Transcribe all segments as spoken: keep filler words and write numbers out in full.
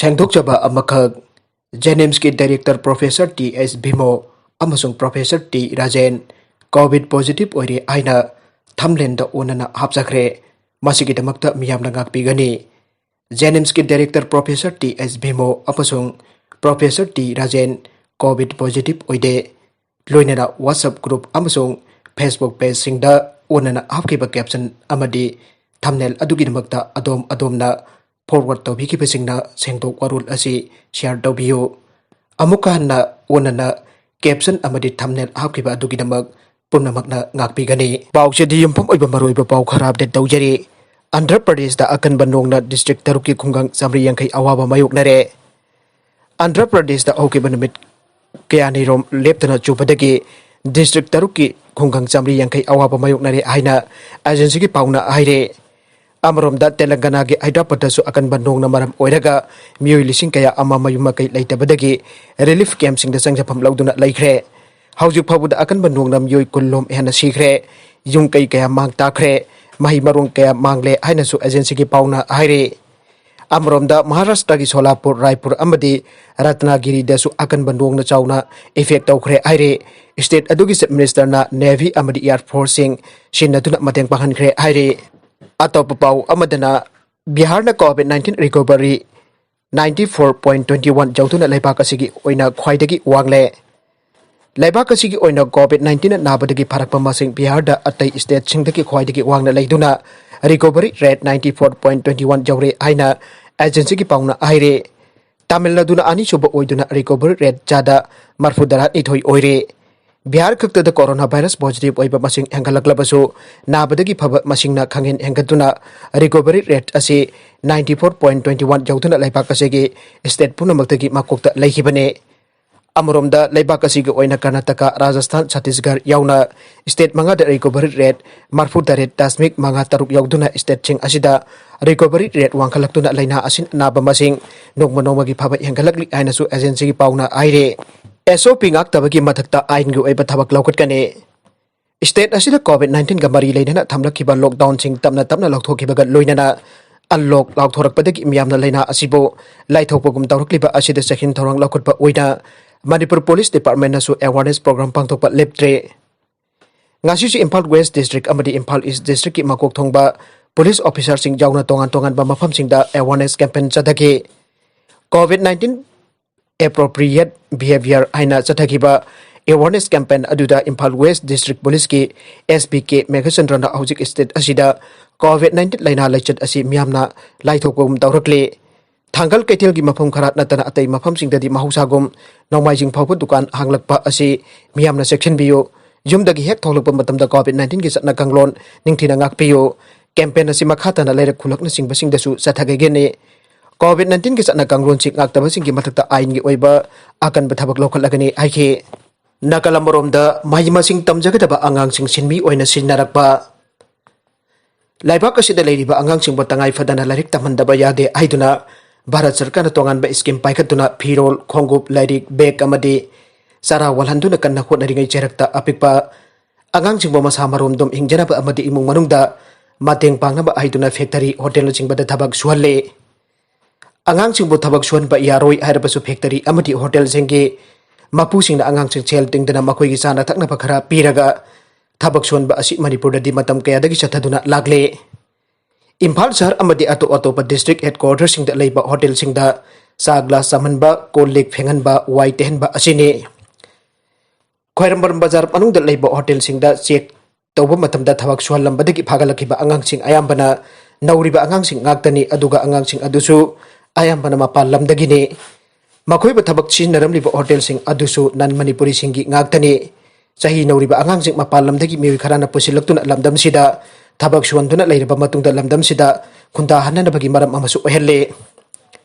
ꯁꯦꯡꯗꯣꯛꯆꯕ ꯑꯃꯈꯛ, JNIMSꯀꯤ Director Professor T H Bhimo ꯑꯃꯁꯨꯡ Professor T Rajen COVID positive ꯑꯣꯏꯔꯦ ꯍꯥꯏꯅ ꯊꯝꯂꯦꯟꯗ ꯑꯣꯟꯅꯅ ꯍꯥꯞꯆꯈ꯭ꯔꯦ꯫ ꯃꯁꯤꯒꯤꯗꯃꯛꯇ ꯃꯤꯌꯥꯝꯅ ꯉꯥꯛꯄꯤꯒꯅꯤ꯫ JNIMSꯀꯤ Director Professor T H Bhimo ꯑꯃꯁꯨꯡ Professor T Rajen COVID positive ꯑꯣꯏꯗꯦ꯫ ꯂꯣꯏꯅꯅ WhatsApp group ꯑꯃꯁꯨꯡ Facebook pageꯁꯤꯡꯗ ꯑꯣꯟꯅꯅ ꯍꯥꯞꯈꯤꯕ caption ꯑꯃꯗꯤ thumbnail ꯑꯗꯨꯒꯤꯗꯃꯛꯇ ꯑꯗꯣꯝ ꯑꯗꯣꯝꯅ forward ꯇꯧꯕꯤꯈꯤꯕꯁꯤꯡꯅ ꯁꯦꯡꯗꯣꯛ ꯋꯥꯔꯣꯜ ꯑꯁꯤ share ꯇꯧꯕꯤꯌꯨ꯫ ꯑꯃꯨꯛꯀ ꯍꯟꯅ ꯑꯣꯟꯅꯅ caption ꯑꯃꯗꯤ thumbnail ꯍꯥꯞꯈꯤꯕ ꯑꯗꯨꯒꯤꯗꯃꯛ ꯄꯨꯝꯅꯃꯛꯅ ꯉꯥꯛꯄꯤꯒꯅꯤ꯫ ꯄꯥꯎꯆꯦꯗ ꯌꯨꯝꯐꯝ ꯑꯣꯏꯕ ꯃꯔꯨꯑꯣꯏꯕ ꯄꯥꯎ ꯈꯔ update ꯇꯧꯖꯔꯤ꯫ ꯑꯟꯙ꯭ꯔ ꯄ꯭ꯔꯗꯦꯁꯇ ꯑꯀꯟꯕ ꯅꯣꯡꯅ district ꯇꯔꯨꯛꯀꯤ ꯈꯨꯡꯒꯪ ꯆꯥꯃꯔꯤ ꯌꯥꯡꯈꯩ ꯑꯋꯥꯕ ꯃꯥꯌꯣꯛꯅꯔꯦ꯫ ꯑꯟꯙ꯭ꯔ ꯄ꯭ꯔꯗꯦꯁꯇ ꯍꯧꯈꯤꯕ ꯅꯨꯃꯤꯠ ꯀꯌꯥꯅꯤꯔꯣꯝ ꯂꯦꯞꯇꯅ ꯆꯨꯕꯗꯒꯤ district ꯇꯔꯨꯛꯀꯤ ꯈꯨꯡꯒꯪ ꯆꯥꯃꯔꯤ ꯌꯥꯡꯈꯩ ꯑꯋꯥꯕ ꯃꯥꯌꯣꯛꯅꯔꯦ ꯍꯥꯏꯅ agencyꯒꯤ ꯄꯥꯎꯅ ꯍꯥꯏꯔꯦ꯫ ꯑꯃꯔꯣꯝꯗ ꯇꯦꯂꯪꯒꯅꯥꯒꯤ ꯍꯥꯏꯗ꯭ꯔꯕꯥꯗꯇꯁꯨ ꯑꯀꯟꯕ ꯅꯣꯡꯅ ꯃꯔꯝ ꯑꯣꯏꯔꯒ ꯃꯤꯑꯣꯏ ꯂꯤꯁꯤꯡ ꯀꯌꯥ ꯑꯃ ꯃꯌꯨꯝ ꯃꯀꯩ ꯂꯩꯇꯕꯗꯒꯤ relief campꯁꯤꯡꯗ ꯆꯪꯖꯐꯝ ꯂꯧꯗꯨꯅ ꯂꯩꯈ꯭ꯔꯦ꯫ ꯍꯧꯖꯤꯛ ꯐꯥꯎꯕꯗ ꯑꯀꯟꯕ ꯅꯣꯡꯅ ꯃꯤꯑꯣꯏ ꯀꯨꯟ ꯂꯣꯝ ꯍꯦꯟꯅ ꯁꯤꯈ꯭ꯔꯦ꯫ ꯌꯨꯝ ꯀꯩ ꯀꯌꯥ ꯃꯥꯡ ꯇꯥꯛꯈ꯭ꯔꯦ꯫ ꯃꯍꯩ ꯃꯔꯣꯡ ꯀꯌꯥ ꯃꯥꯡꯂꯦ ꯍꯥꯏꯅꯁꯨ agencyꯒꯤ ꯄꯥꯎꯅ ꯍꯥꯏꯔꯤ꯫ ꯑꯃꯔꯣꯝꯗ ꯃꯍꯥꯔꯥꯁꯇ꯭ꯔꯒꯤ ꯁꯣꯂꯥꯄꯨꯔ, ꯔꯥꯏꯄꯨꯔ ꯑꯃꯗꯤ ꯔꯠꯅꯥꯒꯤꯔꯤꯗꯁꯨ ꯑꯀꯟꯕ ꯅꯣꯡꯅ ꯆꯥꯎꯅ effect ꯇꯧꯈ꯭ꯔꯦ ꯍꯥꯏꯔꯤ꯫ State ꯑꯗꯨꯒꯤ Chief Ministerꯅ Navy ꯑꯃꯗꯤ Air Forceꯁꯤꯡ ꯁꯤꯖꯤꯟꯅꯗꯨꯅ ꯃꯇꯦꯡ ꯄꯥꯡꯍꯟꯈ꯭ꯔꯦ ꯍꯥꯏꯔꯤ꯫ ꯑꯇꯣꯞꯄ ꯄꯥꯎ ꯑꯃꯗꯅ ꯕꯤꯍꯥꯔꯅ COVID nineteen recovery ninety four point twenty one ꯌꯧꯗꯨꯅ ꯂꯩꯕꯥꯛ ꯑꯁꯤꯒꯤ ꯑꯣꯏꯅ ꯈ꯭ꯋꯥꯏꯗꯒꯤ ꯋꯥꯡꯂꯦ꯫ ꯂꯩꯕꯥꯛ ꯑꯁꯤꯒꯤ ꯑꯣꯏꯅ COVID nineteen ꯅꯥꯕꯗꯒꯤ ꯐꯔꯛꯄ ꯃꯁꯤꯡ ꯕꯤꯍꯥꯔꯗ ꯑꯇꯩ stateꯁꯤꯡꯗꯒꯤ ꯈ꯭ꯋꯥꯏꯗꯒꯤ ꯋꯥꯡꯅ ꯂꯩꯗꯨꯅ recovery rate ninety four point twenty one ꯌꯧꯔꯦ ꯍꯥꯏꯅ agencyꯒꯤ ꯄꯥꯎꯅ ꯍꯥꯏꯔꯦ꯫ ꯇꯥꯃꯤꯜ ꯅꯥꯗꯨꯅ ꯑꯅꯤꯁꯨꯕ ꯑꯣꯏꯗꯨꯅ recovery rate ꯆꯥꯗ ꯃꯔꯐꯨꯇꯔꯥꯅꯤꯊꯣꯏ ꯑꯣꯏꯔꯦ꯫ ꯕꯤꯍꯥꯔ ꯈꯛꯇꯗ corona virus positive ꯑꯣꯏꯕ ꯃꯁꯤꯡ ꯍꯦꯟꯒꯠꯂꯛꯂꯕꯁꯨ, ꯅꯥꯕꯗꯒꯤ ꯐꯕ ꯃꯁꯤꯡꯅ ꯈꯪꯍꯦꯟ ꯍꯦꯟꯒꯠꯇꯨꯅ recovery rate ꯑꯁꯤ ninety four point twenty one ꯌꯧꯗꯨꯅ ꯂꯩꯕꯥꯛ ꯑꯁꯤꯒꯤ state ꯄꯨꯝꯅꯃꯛꯇꯒꯤ ꯃꯀꯣꯛꯇ ꯂꯩꯈꯤꯕꯅꯤ꯫ ꯑꯃꯔꯣꯝꯗ ꯂꯩꯕꯥꯛ ꯑꯁꯤꯒꯤ ꯑꯣꯏꯅ ꯀꯔꯅꯥꯇꯀꯥ, ꯔꯥꯖꯁꯊꯥꯟ, ꯁꯠꯇꯤꯁꯒꯔ ꯌꯥꯎꯅ state ꯃꯉꯥꯗ recovery rate ꯃꯔꯐꯨꯇꯔꯦꯠ ꯗꯁꯃꯤꯛ ꯃꯉꯥ ꯇꯔꯨꯛ ꯌꯧꯗꯨꯅ stateꯁꯤꯡ ꯑꯁꯤꯗ recovery rate ꯋꯥꯡꯈꯠꯂꯛꯇꯨꯅ ꯂꯥꯏꯅꯥ ꯑꯁꯤꯅ ꯅꯥꯕ ꯃꯁꯤꯡ ꯅꯣꯡꯃ ꯅꯣꯡꯃꯒꯤ ꯐꯕ ꯍꯦꯟꯒꯠꯂꯛꯂꯤ ꯍꯥꯏꯅꯁꯨ agencyꯒꯤ ꯄꯥꯎꯅ ꯍꯥꯏꯔꯤ꯫ SOP ꯉꯥꯛꯇꯕꯒꯤ ꯃꯊꯛꯇ ꯑꯥꯏꯟꯒꯤ ꯑꯣꯏꯕ ꯊꯕꯛ ꯂꯧꯈꯠꯀꯅꯤ꯫ State ꯑꯁꯤꯗ COVID nineteenꯒ ꯃꯔꯤ ꯂꯩꯅꯅ ꯊꯝꯂꯛꯈꯤꯕ lockdownꯁꯤꯡ ꯇꯞꯅ ꯇꯞꯅ ꯂꯧꯊꯣꯛꯈꯤꯕꯒ ꯂꯣꯏꯅꯅ "Unlock" ꯂꯥꯎꯊꯣꯔꯛꯄꯗꯒꯤ ꯃꯤꯌꯥꯝꯅ ꯂꯥꯏꯅꯥ ꯑꯁꯤꯕꯨ ꯂꯥꯏꯊꯣꯛꯄꯒꯨꯝ ꯇꯧꯔꯛꯂꯤꯕ ꯑꯁꯤꯗ ꯆꯦꯛꯁꯤꯟ ꯊꯧꯔꯥꯡ ꯂꯧꯈꯠꯄ ꯑꯣꯏꯅ ꯃꯅꯤꯄꯨꯔ ꯄꯨꯂꯤꯁ ꯗꯤꯄꯥꯔꯠꯃꯦꯟꯅꯁꯨ ꯑꯦꯋꯥꯔꯅꯦꯁ ꯄ꯭ꯔꯣꯒ꯭ꯔꯥꯝ ꯄꯥꯡꯊꯣꯛꯄ ꯂꯦꯞꯇ꯭ꯔꯦ꯫ ꯉꯁꯤꯁꯨ ꯏꯝꯐꯥꯜ ꯋꯦꯁ ꯗꯤꯁꯇ꯭ꯔꯤꯛ ꯑꯃꯗꯤ ꯏꯝꯐꯥꯜ ꯏꯁ ꯗꯤꯁꯇ꯭ꯔꯤꯛꯀꯤ ꯃꯀꯣꯛ ꯊꯣꯡꯕ ꯄꯨꯂꯤꯁ ꯑꯣꯐꯤꯁꯥꯔꯁꯤꯡ ꯌꯥꯎꯅ ꯇꯣꯉꯥꯟ ꯇꯣꯉꯥꯟꯕ ꯃꯐꯝꯁꯤꯡꯗ ꯑꯦꯋꯥꯔꯅꯦꯁ ꯀꯦꯝꯄꯦꯟ ꯆꯠꯊꯈꯤ꯫ COVID nineteen appropriate behavior ꯍꯥꯏꯅ ꯆꯠꯊꯈꯤꯕ ꯑꯦꯋꯥꯔꯅꯦꯁ ꯀꯦꯝꯄꯦꯟ ꯑꯗꯨꯗ ꯏꯝꯐꯥꯜ ꯋꯦꯁ ꯗꯤꯁꯇ꯭ꯔꯤꯛ ꯄꯨꯂꯤꯁꯀꯤ SP ꯀꯦ ꯃꯦꯘꯆꯟꯗ꯭ꯔꯅ ꯍꯧꯖꯤꯛ ꯁ꯭ꯇꯦꯠ ꯑꯁꯤꯗ COVID nineteen ꯂꯥꯏꯅꯥ ꯂꯩꯆꯠ ꯑꯁꯤ ꯃꯤꯌꯥꯝꯅ ꯂꯥꯏꯊꯣꯛꯄꯒꯨꯝ ꯇꯧꯔꯛꯂꯤ꯫ ꯊꯥꯡꯒꯜ ꯀꯩꯊꯦꯜꯒꯤ ꯃꯐꯝ ꯈꯔ ꯅꯠꯇꯅ ꯑꯇꯩ ꯃꯐꯝꯁꯤꯡꯗꯗꯤ ꯃꯍꯧꯁꯥꯒꯨꯝ ꯅꯣꯡꯃꯥꯏꯖꯤꯡ ꯐꯥꯎꯕ ꯗꯨꯀꯥꯟ ꯍꯥꯡꯂꯛꯄ ꯑꯁꯤ ꯃꯤꯌꯥꯝꯅ ꯆꯦꯛꯁꯤꯟꯕꯤꯌꯨ꯫ ꯌꯨꯝꯗꯒꯤ ꯍꯦꯛ ꯊꯣꯛꯂꯛꯄ ꯃꯇꯝꯗ COVID nineteen ꯒꯤ ꯆꯠꯅ ꯀꯥꯡꯂꯣꯟ ꯅꯤꯡꯊꯤꯅ ꯉꯥꯛꯄꯤꯌꯨ꯫ ꯀꯦꯝꯄꯦꯟ ꯑꯁꯤ ꯃꯈꯥ ꯇꯥꯅ ꯂꯩꯔꯛ ꯈꯨꯜꯂꯛꯅꯆꯤꯡꯕꯁꯤꯡꯗꯁꯨ ꯆꯠꯊꯒꯦꯒꯅꯤ꯫ COVID nineteen ꯒꯤ ꯆꯠꯅ ꯀꯥꯡꯂꯣꯟꯁꯤꯡ ꯉꯥꯛꯇꯕꯁꯤꯡꯒꯤ ꯃꯊꯛꯇ ꯑꯥꯏꯟꯒꯤ ꯑꯣꯏꯕ ꯑꯀꯟꯕ ꯊꯕꯛ ꯂꯧꯈꯠꯂꯒꯅꯤ ꯍꯥꯏꯈꯤ꯫ ꯅꯥꯀꯜ ꯑꯃꯔꯣꯝꯗ, ꯃꯍꯩ ꯃꯁꯤꯡ ꯇꯝꯖꯒꯗꯕ ꯑꯉꯥꯡꯁꯤꯡ ꯁꯤꯟꯃꯤ ꯑꯣꯏꯅ ꯁꯤꯖꯤꯟꯅꯔꯛꯄ꯫ ꯂꯩꯕꯥꯛ ꯑꯁꯤꯗ ꯂꯩꯔꯤꯕ ꯑꯉꯥꯡꯁꯤꯡꯕꯨ ꯇꯉꯥꯏ ꯐꯗꯅ ꯂꯥꯏꯔꯤꯛ ꯇꯝꯍꯟꯗꯕ ꯌꯥꯗꯦ ꯍꯥꯏꯗꯨꯅ ꯚꯥꯔꯠ ꯁꯔꯀꯥꯔꯅ ꯇꯣꯉꯥꯟꯕ ꯁ꯭ꯀꯤꯝ ꯄꯥꯏꯈꯠꯇꯨꯅ ꯐꯤꯔꯣꯜ, ꯈꯣꯡꯎꯞ, ꯂꯥꯏꯔꯤꯛ, ꯕꯦꯒ ꯑꯃꯗꯤ ꯆꯥꯔꯥ ꯋꯥꯜꯍꯟꯗꯨꯅ ꯀꯟꯅ ꯍꯣꯠꯅꯔꯤꯉꯩ ꯆꯩꯔꯛꯇ ꯑꯄꯤꯛꯄ ꯑꯉꯥꯡꯁꯤꯡꯕꯨ ꯃꯁꯥ ꯃꯔꯣꯝꯗꯣꯝ ꯍꯤꯡꯖꯅꯕ ꯑꯃꯗꯤ ꯏꯃꯨꯡ ꯃꯅꯨꯡꯗ ꯃꯇꯦꯡ ꯄꯥꯡꯅꯕ ꯍꯥꯏꯗꯨꯅ ꯐꯦꯛꯇꯔꯤ, ꯍꯣꯇꯦꯜꯅꯆꯤꯡꯕꯗ ꯊꯕꯛ ꯁꯨꯍꯜꯂꯤ꯫ ꯑꯉꯥꯡꯁꯤꯡꯕꯨ ꯊꯕꯛ ꯁꯨꯍꯟꯕ ꯌꯥꯔꯣꯏ ꯍꯥꯏꯔꯕꯁꯨ ꯐꯦꯛꯇꯔꯤ ꯑꯃꯗꯤ ꯍꯣꯇꯦꯜꯁꯤꯡꯒꯤ ꯃꯄꯨꯁꯤꯡꯅ ꯑꯉꯥꯡꯁꯤꯡ ꯁꯦꯜ ꯇꯤꯡꯗꯅ ꯃꯈꯣꯏꯒꯤ ꯆꯥꯅ ꯊꯛꯅꯕ ꯈꯔ ꯄꯤꯔꯒ ꯊꯕꯛ ꯁꯨꯍꯟꯕ ꯑꯁꯤ ꯃꯅꯤꯄꯨꯔꯗꯗꯤ ꯃꯇꯝ ꯀꯌꯥꯗꯒꯤ ꯆꯠꯊꯗꯨꯅ ꯂꯥꯛꯂꯦ꯫ ꯏꯝꯐꯥꯜ ꯁꯍꯔ ꯑꯃꯗꯤ ꯑꯇꯣꯞ ꯑꯇꯣꯞꯄ ꯗꯤꯁꯇ꯭ꯔꯤꯛ ꯍꯦꯗꯀ꯭ꯋꯥꯇꯔꯁꯤꯡꯗ ꯂꯩꯕ ꯍꯣꯇꯦꯜꯁꯤꯡꯗ ꯆꯥ ꯒ꯭ꯂꯥꯁ ꯆꯥꯝꯍꯟꯕ, ꯀꯣꯜ ꯂꯤꯛ ꯐꯦꯡꯍꯟꯕ, ꯋꯥꯏ ꯇꯩꯍꯟꯕ ꯑꯁꯤꯅꯤ꯫ ꯈ꯭ꯋꯥꯏꯔꯝꯕꯟ ꯕꯖꯥꯔ ꯃꯅꯨꯡꯗ ꯂꯩꯕ ꯍꯣꯇꯦꯜꯁꯤꯡꯗ ꯆꯦꯛ ꯇꯧꯕ ꯃꯇꯝꯗ ꯊꯕꯛ ꯁꯨꯍꯜꯂꯝꯕꯗꯒꯤ ꯐꯥꯒꯠꯂꯛꯈꯤꯕ ꯑꯉꯥꯡꯁꯤꯡ ꯑꯌꯥꯝꯕꯅ ꯅꯧꯔꯤꯕ ꯑꯉꯥꯡꯁꯤꯡ ꯉꯥꯛꯇꯅꯤ, ꯑꯗꯨꯒ ꯑꯉꯥꯡꯁꯤꯡ ꯑꯗꯨꯁꯨ ꯑꯌꯥꯝꯕꯅ ꯃꯄꯥꯟ ꯂꯝꯗꯒꯤꯅꯤ꯫ ꯃꯈꯣꯏꯕꯨ ꯊꯕꯛ ꯁꯤꯖꯤꯟꯅꯔꯝꯂꯤꯕ ꯍꯣꯇꯦꯜꯁꯤꯡ ꯑꯗꯨꯁꯨ ꯅꯟ ꯃꯅꯤꯄꯨꯔꯤꯁꯤꯡꯒꯤ ꯉꯥꯛꯇꯅꯤ꯫ ꯆꯍꯤ ꯅꯧꯔꯤꯕ ꯑꯉꯥꯡꯁꯤꯡ ꯃꯄꯥꯟ ꯂꯝꯗꯒꯤ ꯃꯤꯑꯣꯏ ꯈꯔꯅ ꯄꯨꯁꯤꯜꯂꯛꯇꯨꯅ ꯂꯝꯗꯝꯁꯤꯗ ꯊꯕꯛ ꯁꯨꯍꯟꯗꯨꯅ ꯂꯩꯔꯕ ꯃꯇꯨꯡꯗ ꯂꯝꯗꯝꯁꯤꯗ ꯈꯨꯟꯗꯥꯍꯟꯅꯅꯕꯒꯤ ꯃꯔꯝ ꯑꯃꯁꯨ ꯑꯣꯏꯍꯜꯂꯤ꯫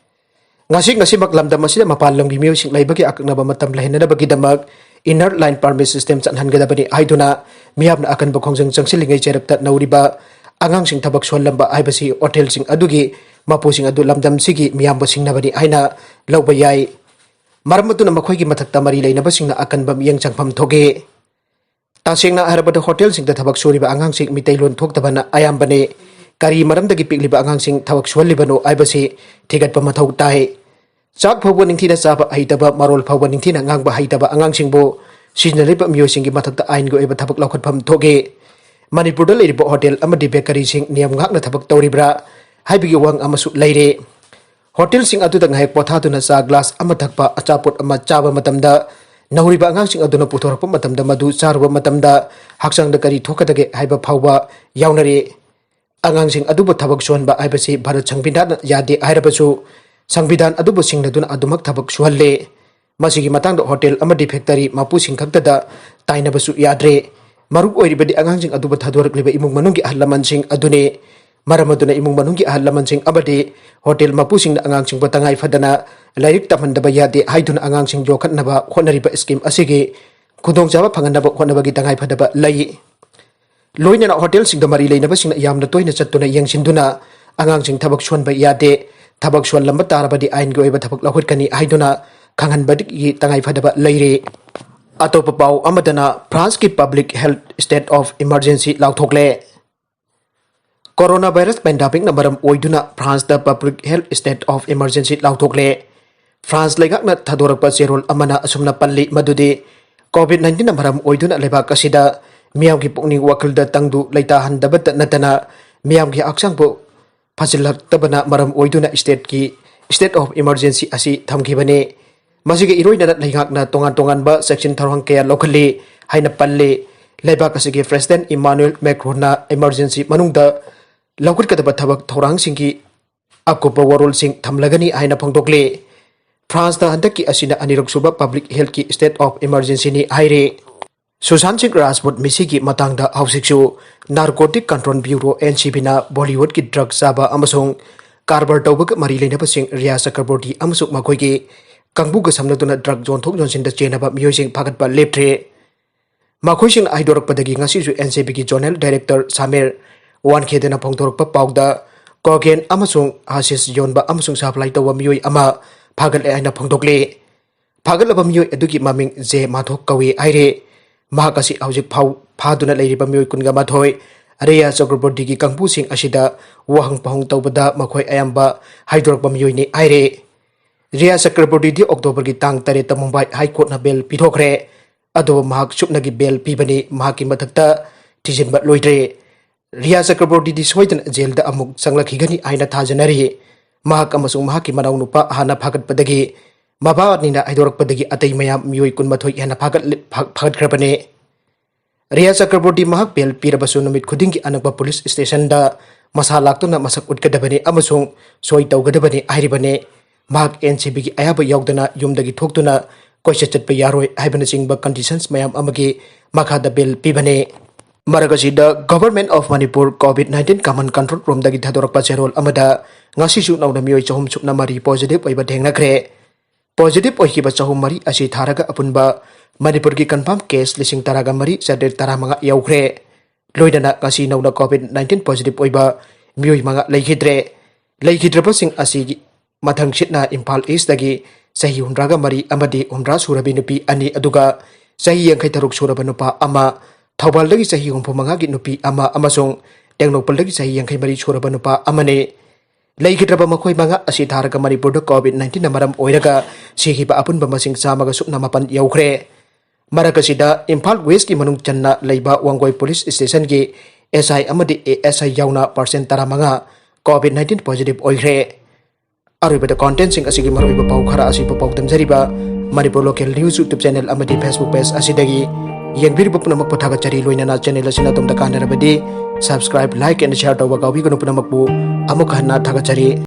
ꯉꯁꯤ ꯉꯁꯤꯃꯛ ꯂꯝꯗꯝ ꯑꯁꯤꯗ ꯃꯄꯥꯟ ꯂꯝꯒꯤ ꯃꯤꯑꯣꯏꯁꯤꯡ ꯂꯩꯕꯒꯤ ꯑꯀꯛꯅꯕ ꯃꯇꯝ ꯂꯩꯍꯟꯅꯅꯕꯒꯤꯗꯃꯛ Inner Line Permit System ꯆꯠꯍꯟꯒꯗꯕꯅꯤ ꯍꯥꯏꯗꯨꯅ ꯃꯤꯌꯥꯝꯅ ꯑꯀꯟꯕ ꯈꯣꯡꯖꯪ ꯆꯪꯁꯤꯜꯂꯤꯉꯩ ꯆꯩꯔꯛꯇ ꯅꯧꯔꯤꯕ ꯑꯉꯥꯡꯁꯤꯡ ꯊꯕꯛ ꯁꯨꯍꯜꯂꯝꯕ ꯍꯥꯏꯕꯁꯤ ꯍꯣꯇꯦꯜꯁꯤꯡ ꯑꯗꯨꯒꯤ ꯃꯄꯨꯁꯤꯡ ꯑꯗꯨ ꯂꯝꯗꯝꯁꯤꯒꯤ ꯃꯤꯌꯥꯝꯕꯨ ꯁꯤꯡꯅꯕꯅꯤ ꯍꯥꯏꯅ ꯂꯧꯕ ꯌꯥꯏ꯫ ꯃꯔꯝ ꯑꯗꯨꯅ ꯃꯈꯣꯏꯒꯤ ꯃꯊꯛꯇ ꯃꯔꯤ ꯂꯩꯅꯕꯁꯤꯡꯅ ꯑꯀꯟꯕ ꯃꯤꯠꯌꯦꯡ ꯆꯪꯐꯝ ꯊꯣꯛꯏ꯫ ꯇꯁꯦꯡꯅ ꯍꯥꯏꯔꯕꯗ ꯍꯣꯇꯦꯜꯁꯤꯡꯗ ꯊꯕꯛ ꯁꯨꯔꯤꯕ ꯑꯉꯥꯡꯁꯤꯡ ꯃꯤꯇꯩꯂꯣꯟ ꯊꯣꯛꯇꯕꯅ ꯑꯌꯥꯝꯕꯅꯤ꯫ ꯀꯔꯤ ꯃꯔꯝꯗꯒꯤ ꯄꯤꯛꯂꯤꯕ ꯑꯉꯥꯡꯁꯤꯡ ꯊꯕꯛ ꯁꯨꯍꯜꯂꯤꯕꯅꯣ ꯍꯥꯏꯕꯁꯤ ꯊꯤꯒꯠꯄ ꯃꯊꯧ ꯇꯥꯏ꯫ ꯆꯥꯛ ꯐꯥꯎꯕ ꯅꯤꯡꯊꯤꯅ ꯆꯥꯕ ꯍꯩꯇꯕ, ꯃꯔꯣꯜ ꯐꯥꯎꯕ ꯅꯤꯡꯊꯤꯅ ꯉꯥꯡꯕ ꯍꯩꯇꯕ ꯑꯉꯥꯡꯁꯤꯡꯕꯨ ꯁꯤꯖꯤꯟꯅꯔꯤꯕ ꯃꯤꯑꯣꯏꯁꯤꯡꯒꯤ ꯃꯊꯛꯇ ꯑꯥꯏꯟꯒꯤ ꯑꯣꯏꯕ ꯊꯕꯛ ꯂꯧꯈꯠꯐꯝ ꯊꯣꯛꯏ꯫ ꯃꯅꯤꯄꯨꯔꯗ ꯂꯩꯔꯤꯕ ꯍꯣꯇꯦꯜ ꯑꯃꯗꯤ ꯕꯦꯀꯔꯤꯁꯤꯡ ꯅꯤꯌꯝ ꯉꯥꯛꯅ ꯊꯕꯛ ꯇꯧꯔꯤꯕ꯭ꯔꯥ ꯍꯥꯏꯕꯒꯤ ꯋꯥꯍꯪ ꯑꯃꯁꯨ ꯂꯩꯔꯦ꯫ ꯍꯣꯇꯦꯜꯁꯤꯡ ꯑꯗꯨꯗ ꯉꯥꯏꯍꯥꯛ ꯄꯣꯊꯥꯗꯨꯅ ꯆꯥ ꯒ꯭ꯂꯥꯁ ꯑꯃ ꯊꯛꯄ, ꯑꯆꯥꯄꯣꯠ ꯑꯃ ꯆꯥꯕ ꯃꯇꯝꯗ ꯅꯧꯔꯤꯕ ꯑꯉꯥꯡꯁꯤꯡ ꯑꯗꯨꯅ ꯄꯨꯊꯣꯔꯛꯄ ꯃꯇꯝꯗ ꯃꯗꯨ ꯆꯥꯔꯨꯕ ꯃꯇꯝꯗ ꯍꯛꯆꯥꯡꯗ ꯀꯔꯤ ꯊꯣꯛꯀꯗꯒꯦ ꯍꯥꯏꯕ ꯐꯥꯎꯕ ꯌꯥꯎꯅꯔꯤ꯫ ꯑꯉꯥꯡꯁꯤꯡ ꯑꯗꯨꯕꯨ ꯊꯕꯛ ꯁꯨꯍꯟꯕ ꯍꯥꯏꯕꯁꯤ ꯚꯥꯔꯠ ꯁꯪꯕꯤꯙꯥꯟꯅ ꯌꯥꯗꯦ ꯍꯥꯏꯔꯕꯁꯨ, ꯁꯪꯕꯤꯙꯥꯟ ꯑꯗꯨꯕꯨ ꯁꯤꯡꯅꯗꯨꯅ ꯑꯗꯨꯃꯛ ꯊꯕꯛ ꯁꯨꯍꯜꯂꯦ꯫ ꯃꯁꯤꯒꯤ ꯃꯇꯥꯡꯗ ꯍꯣꯇꯦꯜ ꯑꯃꯗꯤ ꯐꯦꯛꯇꯔꯤ ꯃꯄꯨꯁꯤꯡ ꯈꯛꯇꯗ ꯇꯥꯏꯅꯕꯁꯨ ꯌꯥꯗ꯭ꯔꯦ꯫ ꯃꯔꯨ ꯑꯣꯏꯔꯤꯕꯗꯤ ꯑꯉꯥꯡꯁꯤꯡ ꯑꯗꯨꯕꯨ ꯊꯥꯗꯣꯔꯛꯂꯤꯕ ꯏꯃꯨꯡ ꯃꯅꯨꯡꯒꯤ ꯑꯍꯜ ꯂꯃꯟꯁꯤꯡ ꯑꯗꯨꯅꯤ꯫ ꯃꯔꯝ ꯑꯗꯨꯅ ꯏꯃꯨꯡ ꯃꯅꯨꯡꯒꯤ ꯑꯍꯜ ꯂꯃꯟꯁꯤꯡ ꯑꯃꯗꯤ ꯍꯣꯇꯦꯜ ꯃꯄꯨꯁꯤꯡꯅ ꯑꯉꯥꯡꯁꯤꯡꯕꯨ ꯇꯉꯥꯏ ꯐꯗꯅ ꯂꯥꯏꯔꯤꯛ ꯇꯝꯍꯟꯗꯕ ꯌꯥꯗꯦ ꯍꯥꯏꯗꯨꯅ ꯑꯉꯥꯡꯁꯤꯡ ꯌꯣꯛꯈꯠꯅꯕ ꯍꯣꯠꯅꯔꯤꯕ ꯁ꯭ꯀꯤꯝ ꯑꯁꯤꯒꯤ ꯈꯨꯗꯣꯡꯆꯥꯕ ꯐꯪꯍꯟꯅꯕ ꯍꯣꯠꯅꯕꯒꯤ ꯇꯉꯥꯏꯐꯗꯕ ꯂꯩ꯫ ꯂꯣꯏꯅꯅ ꯍꯣꯇꯦꯜꯁꯤꯡꯗ ꯃꯔꯤ ꯂꯩꯅꯕꯁꯤꯡꯅ ꯌꯥꯝꯅ ꯇꯣꯏꯅ ꯆꯠꯇꯨꯅ ꯌꯦꯡꯁꯤꯟꯗꯨꯅ ꯑꯉꯥꯡꯁꯤꯡ ꯊꯕꯛ ꯁꯨꯍꯟꯕ ꯌꯥꯗꯦ, ꯊꯕꯛ ꯁꯨꯍꯜꯂꯝꯕ ꯇꯥꯔꯕꯗꯤ ꯑꯥꯏꯟꯒꯤ ꯑꯣꯏꯕ ꯊꯕꯛ ꯂꯧꯈꯠꯀꯅꯤ ꯍꯥꯏꯗꯨꯅ ꯈꯪꯍꯟꯕꯒꯤ ꯇꯉꯥꯏꯐꯗꯕ ꯂꯩꯔꯤ꯫ ꯑꯇꯣꯞꯄ ꯄꯥꯎ ꯑꯃꯗꯅ ꯐ꯭ꯔꯥꯟꯁꯀꯤ public health state of emergency ꯂꯥꯎꯊꯣꯛꯂꯦ꯫ Corona virus pandemicꯅ ꯃꯔꯝ ꯑꯣꯏꯗꯨꯅ ꯐ꯭ꯔꯥꯟꯁꯇ public health state of emergency ꯂꯥꯎꯊꯣꯛꯂꯦ꯫ ꯐ꯭ꯔꯥꯟꯁ ꯂꯩꯉꯥꯛꯅ ꯊꯥꯗꯣꯔꯛꯄ ꯆꯦꯔꯣꯜ ꯑꯃꯅ ꯑꯁꯨꯝꯅ ꯄꯜꯂꯤ ꯃꯗꯨꯗꯤ, COVID nineteenꯅ ꯃꯔꯝ ꯑꯣꯏꯗꯨꯅ ꯂꯩꯕꯥꯛ ꯑꯁꯤꯗ ꯃꯤꯌꯥꯝꯒꯤ ꯄꯨꯛꯅꯤꯡ ꯋꯥꯈꯜꯗ ꯇꯪꯗꯨ ꯂꯩꯇꯥꯍꯟꯗꯕꯇ ꯅꯠꯇꯅ ꯃꯤꯌꯥꯝꯒꯤ ꯍꯛꯆꯥꯡꯕꯨ ꯐꯖꯤꯜꯂꯛꯇꯕꯅ ꯃꯔꯝ ꯑꯣꯏꯗꯨꯅ stateꯀꯤ state of emergency ꯑꯁꯤ ꯊꯝꯈꯤꯕꯅꯤ꯫ ꯃꯁꯤꯒ ꯏꯔꯣꯏꯅꯅ ꯂꯩꯉꯥꯛꯅ ꯇꯣꯉꯥꯟ ꯇꯣꯉꯥꯟꯕ ꯆꯦꯛꯁꯤꯟ ꯊꯧꯔꯥꯡ ꯀꯌꯥ ꯂꯧꯈꯠꯂꯤ ꯍꯥꯏꯅ ꯄꯜꯂꯤ꯫ ꯂꯩꯕꯥꯛ ꯑꯁꯤꯒꯤ President Emmanuel Macronꯅ emergency ꯃꯅꯨꯡꯗ ꯂꯧꯈꯠꯀꯗꯕ ꯊꯕꯛ ꯊꯧꯔꯥꯡꯁꯤꯡꯒꯤ ꯑꯀꯨꯞꯄ ꯋꯥꯔꯣꯜꯁꯤꯡ ꯊꯝꯂꯒꯅꯤ ꯍꯥꯏꯅ ꯐꯣꯡꯗꯣꯛꯂꯤ꯫ ꯐ꯭ꯔꯥꯟꯁꯇ ꯍꯟꯗꯛꯀꯤ ꯑꯁꯤꯅ ꯑꯅꯤꯔꯛ ꯁꯨꯕ public healthꯀꯤ state of emergencyꯅꯤ ꯍꯥꯏꯔꯤ꯫ ꯁꯨꯁꯥꯟ ꯁꯤꯡ ꯔꯥꯖꯄꯨꯠ ꯃꯤꯁꯤꯒꯤ ꯃꯇꯥꯡꯗ ꯍꯧꯖꯤꯛꯁꯨ Narcotic Control Bureau, NCBꯅ Bollywoodꯀꯤ drug ꯆꯥꯕ ꯑꯃꯁꯨꯡ ꯀꯔꯕꯥꯔ ꯇꯧꯕꯒ ꯃꯔꯤ ꯂꯩꯅꯕꯁꯤꯡ ꯔꯤꯌꯥ ꯆꯀ꯭ꯔꯕꯣꯔꯇꯤ ꯑꯃꯁꯨꯡ ꯃꯈꯣꯏꯒꯤ ꯀꯥꯡꯕꯨꯒ ꯁꯝꯅꯗꯨꯅ drug ꯌꯣꯟꯊꯣꯛ ꯌꯣꯟꯁꯤꯟꯗ ꯆꯦꯟꯅꯕ ꯃꯤꯑꯣꯏꯁꯤꯡ ꯐꯥꯒꯠꯄ ꯂꯦꯞꯇ꯭ꯔꯤ꯫ ꯃꯈꯣꯏꯁꯤꯡꯅ ꯍꯥꯏꯗꯣꯔꯛꯄꯗꯒꯤ ꯉꯁꯤꯁꯨ NCBꯒꯤ Zonal Director ꯁꯥꯃꯤꯔ ꯋꯥꯟꯈꯦꯗꯦꯅ ꯐꯣꯡꯗꯣꯔꯛꯄ ꯄꯥꯎꯗ, cocaine ꯑꯃꯁꯨꯡ hashish ꯌꯣꯟꯕ ꯑꯃꯁꯨꯡ supply ꯇꯧꯕ ꯃꯤꯑꯣꯏ ꯑꯃ ꯐꯥꯒꯠꯂꯦ ꯍꯥꯏꯅ ꯐꯣꯡꯗꯣꯛꯂꯤ꯫ ꯐꯥꯒꯠꯂꯕ ꯃꯤꯑꯣꯏ ꯑꯗꯨꯒꯤ ꯃꯃꯤꯡ ꯖꯦ ꯃꯥꯊꯣꯛ ꯀꯧꯏ ꯍꯥꯏꯔꯤ꯫ ꯃꯍꯥꯛ ꯑꯁꯤ ꯍꯧꯖꯤꯛ ꯐꯥꯎ ꯐꯥꯗꯨꯅ ꯂꯩꯔꯤꯕ ꯃꯤꯑꯣꯏ ꯀꯨꯟꯒ ꯃꯥꯊꯣꯏ ꯔꯤꯌꯥ ꯆꯀ꯭ꯔꯕꯣꯔꯇꯤꯒꯤ ꯀꯥꯡꯕꯨꯁꯤꯡ ꯑꯁꯤꯗ ꯋꯥꯍꯪ ꯄꯥꯎꯍꯪ ꯇꯧꯕꯗ ꯃꯈꯣꯏ ꯑꯌꯥꯝꯕ ꯍꯥꯏꯗꯣꯔꯛꯄ ꯃꯤꯑꯣꯏꯅꯤ ꯍꯥꯏꯔꯦ꯫ ꯔꯤꯌꯥ ꯆꯀ꯭ꯔꯕꯣꯔꯇꯤꯗꯤ ꯑꯣꯛꯇꯣꯕꯔꯒꯤ ꯇꯥꯡ ꯇꯔꯦꯠꯇ ꯃꯨꯝꯕꯥꯏ ꯍꯥꯏ ꯀꯣꯔꯠꯅ ꯕꯦꯜ ꯄꯤꯊꯣꯛꯈ꯭ꯔꯦ꯫ ꯑꯗꯨꯕꯨ ꯃꯍꯥꯛ ꯁꯨꯞꯅꯒꯤ ꯕꯦꯜ ꯄꯤꯕꯅꯤ, ꯃꯍꯥꯛꯀꯤ ꯃꯊꯛꯇ ꯊꯤꯖꯤꯟꯕ ꯂꯣꯏꯗ꯭ꯔꯦ꯫ ꯔꯤꯌꯥ ꯆꯀ꯭ꯔꯕꯣꯔꯇꯤꯗꯤ ꯁꯣꯏꯗꯅ ꯖꯦꯜꯗ ꯑꯃꯨꯛ ꯆꯪꯂꯛꯈꯤꯒꯅꯤ ꯍꯥꯏꯅ ꯊꯥꯖꯅꯔꯤ꯫ ꯃꯍꯥꯛ ꯑꯃꯁꯨꯡ ꯃꯍꯥꯛꯀꯤ ꯃꯅꯥꯎꯅꯨꯄꯥ ꯍꯥꯟꯅ ꯐꯥꯒꯠꯄꯗꯒꯤ, ꯃꯕꯥꯅꯤꯅ ꯍꯥꯏꯗꯣꯔꯛꯄꯗꯒꯤ ꯑꯇꯩ ꯃꯌꯥꯝ ꯃꯤꯑꯣꯏ ꯀꯨꯟꯃꯥꯊꯣꯏ ꯍꯦꯟꯅ ꯐꯥꯒꯠ-, ꯐꯥ-, ꯐꯥꯒꯠꯈ꯭ꯔꯕꯅꯤ꯫ ꯔꯤꯌꯥ ꯆꯀ꯭ꯔꯕꯣꯔꯇꯤ ꯃꯍꯥꯛ ꯕꯦꯜ ꯄꯤꯔꯕꯁꯨ ꯅꯨꯃꯤꯠ ꯈꯨꯗꯤꯡꯒꯤ ꯑꯅꯛꯄ ꯄꯨꯂꯤꯁ ꯁ꯭ꯇꯦꯁꯟꯗ ꯃꯁꯥ ꯂꯥꯛꯇꯨꯅ ꯃꯁꯛ ꯎꯠꯀꯗꯕꯅꯤ ꯑꯃꯁꯨꯡ ꯁꯣꯏ ꯇꯧꯒꯗꯕꯅꯤ ꯍꯥꯏꯔꯤꯕꯅꯤ꯫ ꯃꯍꯥꯛ ꯑꯦꯟ ꯁꯤ ꯕꯤꯒꯤ ꯑꯌꯥꯕ ꯌꯥꯎꯗꯅ ꯌꯨꯝꯗꯒꯤ ꯊꯣꯛꯇꯨꯅ ꯀꯣꯏꯆꯠ ꯆꯠꯄ ꯌꯥꯔꯣꯏ ꯍꯥꯏꯕꯅꯆꯤꯡꯕ ꯀꯟꯗꯤꯁꯟꯁ ꯃꯌꯥꯝ ꯑꯃꯒꯤ ꯃꯈꯥꯗ ꯕꯦꯜ ꯄꯤꯕꯅꯤ꯫ ꯃꯔꯛ ꯑꯁꯤꯗ, Government of Manipur COVID nineteen Command Control Roomꯗꯒꯤ ꯊꯥꯗꯣꯔꯛꯄ ꯆꯦꯔꯣꯜ ꯑꯃꯗ ꯉꯁꯤꯁꯨ ꯅꯧꯅ ꯃꯤꯑꯣꯏ ꯆꯍꯨꯝ ꯁꯨꯞꯅ ꯃꯔꯤ ꯄꯣꯖꯤꯇꯤꯚ ꯑꯣꯏꯕ ꯊꯦꯡꯅꯈ꯭ꯔꯦ꯫ ꯄꯣꯖꯤꯇꯤꯚ ꯑꯣꯏꯈꯤꯕ ꯆꯍꯨꯝ ꯃꯔꯤ ꯑꯁꯤ ꯊꯥꯔꯒ ꯑꯄꯨꯟꯕ ꯃꯅꯤꯄꯨꯔꯒꯤ ꯀꯟꯐꯥꯔꯝ ꯀꯦꯁ ꯂꯤꯁꯤꯡ ꯇꯔꯥꯒ ꯃꯔꯤ ꯆꯥꯇ꯭ꯔꯦꯠ ꯇꯔꯥꯃꯉꯥ ꯌꯧꯈ꯭ꯔꯦ꯫ ꯂꯣꯏꯅꯅ ꯉꯁꯤ ꯅꯧꯅ COVID nineteen ꯄꯣꯖꯤꯇꯤꯚ ꯑꯣꯏꯕ ꯃꯤꯑꯣꯏ ꯃꯉꯥ ꯂꯩꯈꯤꯗ꯭ꯔꯦ꯫ ꯂꯩꯈꯤꯗ꯭ꯔꯕꯁꯤꯡ ꯑꯁꯤꯒꯤ ꯃꯊꯪꯁꯤꯠꯅ ꯏꯝꯐꯥꯜ ꯏꯁꯇꯒꯤ ꯆꯍꯤ ꯍꯨꯝꯗ꯭ꯔꯥꯒ ꯃꯔꯤ ꯑꯃꯗꯤ ꯍꯨꯝꯗ꯭ꯔꯥ ꯁꯨꯔꯕꯤ ꯅꯨꯄꯤ ꯑꯅꯤ, ꯑꯗꯨꯒ ꯆꯍꯤ ꯌꯥꯡꯈꯩ ꯇꯔꯨꯛ ꯁꯨꯔꯕ ꯅꯨꯄꯥ ꯑꯃ, ꯊꯧꯕꯥꯜꯗꯒꯤ ꯆꯍꯤ ꯍꯨꯝꯐꯨ ꯃꯉꯥꯒꯤ ꯅꯨꯄꯤ ꯑꯃ ꯑꯃꯁꯨꯡ ꯇꯦꯡꯅꯧꯄꯜꯗꯒꯤ ꯆꯍꯤ ꯌꯥꯡꯈꯩ ꯃꯔꯤ ꯁꯨꯔꯕ ꯅꯨꯄꯥ ꯑꯃꯅꯤ꯫ ꯂꯩꯈꯤꯗ꯭ꯔꯕ ꯃꯈꯣꯏ ꯃꯉꯥ ꯑꯁꯤ ꯊꯥꯔꯒ ꯃꯅꯤꯄꯨꯔꯗ COVID nineteenꯅ ꯃꯔꯝ ꯑꯣꯏꯔꯒ ꯁꯤꯈꯤꯕ ꯑꯄꯨꯟꯕ ꯃꯁꯤꯡ ꯆꯥꯝꯃꯒ ꯁꯨꯞꯅ ꯃꯥꯄꯟ ꯌꯧꯈ꯭ꯔꯦ꯫ ꯃꯔꯛ ꯑꯁꯤꯗ, ꯏꯝꯐꯥꯜ ꯋꯦꯁꯀꯤ ꯃꯅꯨꯡ ꯆꯟꯅ ꯂꯩꯕ ꯋꯥꯡꯒꯣꯏ ꯄꯨꯂꯤꯁ ꯁ꯭ꯇꯦꯁꯟꯒꯤ ꯑꯦꯁ ꯑꯥꯏ ꯑꯃꯗꯤ ꯑꯦ ꯑꯦꯁ ꯑꯥꯏ ꯌꯥꯎꯅ ꯄꯥꯔꯁꯦꯟ ꯇꯔꯥꯃꯉꯥ COVID nineteen ꯄꯣꯖꯤꯇꯤꯚ ꯑꯣꯏꯈ꯭ꯔꯦ꯫ ꯑꯔꯣꯏꯕꯗ, ꯀꯣꯟꯇꯦꯟꯁꯤꯡ ꯑꯁꯤꯒꯤ ꯃꯔꯨꯑꯣꯏꯕ ꯄꯥꯎ ꯈꯔ ꯑꯁꯤ ꯄꯥꯎꯗꯝꯖꯔꯤꯕ Manipur local news YouTube channel ꯑꯃꯗꯤ Facebook ꯄꯦꯖ ꯑꯁꯤꯗꯒꯤ꯫ ꯌꯦꯡꯕꯤꯔꯤꯕ ꯄꯨꯝꯅꯃꯛꯄꯨ ꯊꯥꯒꯠꯆꯔꯤ, ꯂꯣꯏꯅꯅ ꯆꯦꯅꯦꯜ ꯑꯁꯤꯅ ꯑꯗꯣꯝꯗ ꯀꯥꯟꯅꯔꯕꯗꯤ subscribe, like and share ꯇꯧꯕ ꯀꯥꯎꯕꯤꯒꯅꯨ꯫ ꯄꯨꯝꯅꯃꯛꯄꯨ ꯑꯃꯨꯛ ꯍꯟꯅ ꯊꯥꯒꯠꯆꯔꯤ꯫